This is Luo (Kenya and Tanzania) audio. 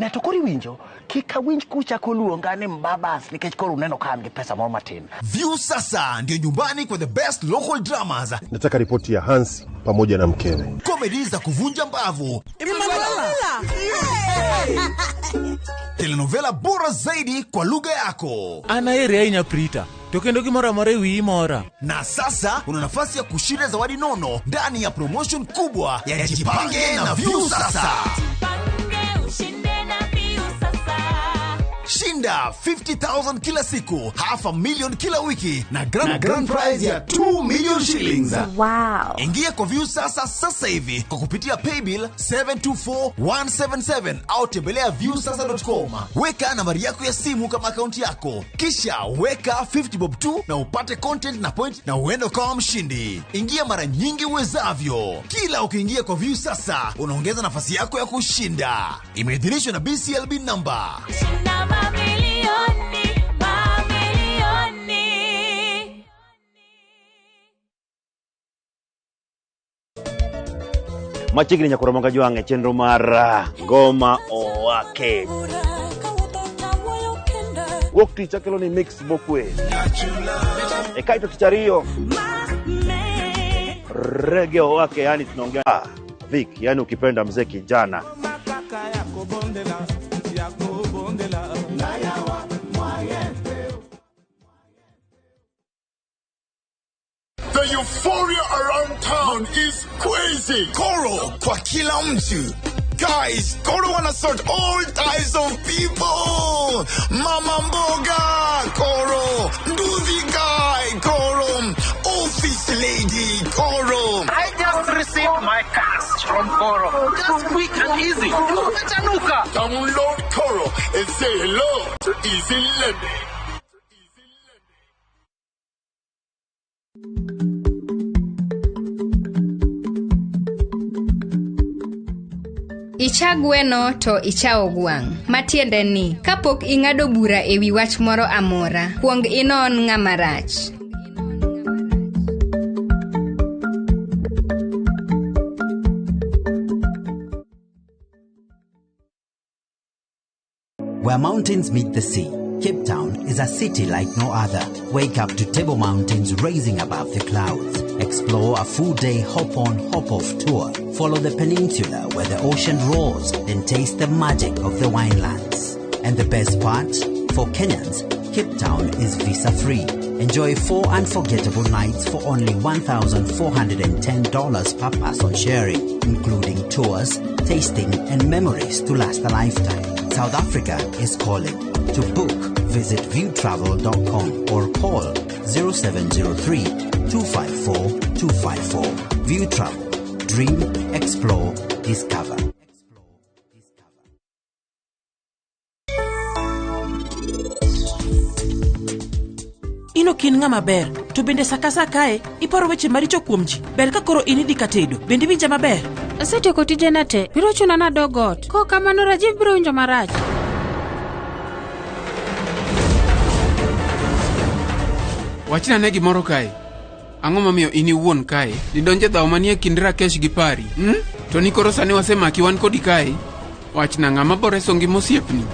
Ne to koro iwinjo, kik awinj kuchako luonga ni mbabas nikech koro uneno ka an gi pesa moro matin. Viusasa ndio nyumbani kwa the best local dramas. Nataka ripoti ya Hansi pamoja na mkewe. Comedy za kuvunja mbavu. Telenovela bora zaidi kwa lugha yako. An aheri ahinya Prita, to kendo gimoro amora e wiyi mora. Na sasa una nafasi ya kushinda zawadi nono ndani ya promotion kubwa ya Jipange na Viusasa. Shinda 50,000 kila siku, 500,000 kila wiki na grand prize ya 2 million shillings. Wow. Ingia kwa Viusasa sasa hivi kwa kupitia paybill 724177 au tembelea viusasa.com. Weka nambari yako ya simu kama akaunti yako, kisha weka 50 bob tu na upate content na point na uende ukawa mshindi. Ingia mara nyingi uwezavyo. Kila ukiingia kwa Viusasa unaongeza nafasi yako ya kushinda. Imeidhinishwa na BCLB number. Machiegni nyaka Ramogi Jwang' e chenro mar Ngoma Owake. Wuok tich akelo ni mix mokwe. E kaeto tich ariyo Reggae Owake, yani tunaongea Vic, yani ukipenda mzee kijana. The euphoria around town is crazy. Koro kwa kila mtu. Guys, Koro wanna sort all types of people. Mama mboga, Koro. Nduthi guy, Koro. Office lady, Koro. I just received my cash from Koro. Just quick and easy. Chanuka. Download Koro and say hello to easy lending. Icha gweno to ichawo gwang'. Matiende ni, kapok ing'ado bura e wi wach moro amora, kuong inon ng'ama rach. Where mountains meet the sea, Cape Town is a city like no other. Wake up to Table Mountains rising above the clouds. Explore a full-day hop-on, hop-off tour. Follow the peninsula where the ocean roars and taste the magic of the winelands. And the best part? For Kenyans, Cape Town is visa-free. Enjoy 4 unforgettable nights for only $1,410 per person sharing, including tours, tasting, and memories to last a lifetime. South Africa is calling. To book, visit viewtravel.com or call 0703 254 254. View Travel. Dream, explore, discover. In ok in ng'ama ber, to bende sa ka sa kae iparo weche maricho kuom ji. Ber ka koro in idhi ka tedo, bende iwinja maber? Asetieko tijena te, biro chuna nadog ot. Kok kamano Rajiv biro winjo marach. Wachna ne gimoro kae. Ang'o momiyo in iwuon kae nidonje dhawo manie kind Rakesh gi Pari? To ni koro sani wasemaki wan kodi kae. Wachna ng'ama boreso ngima osiepni.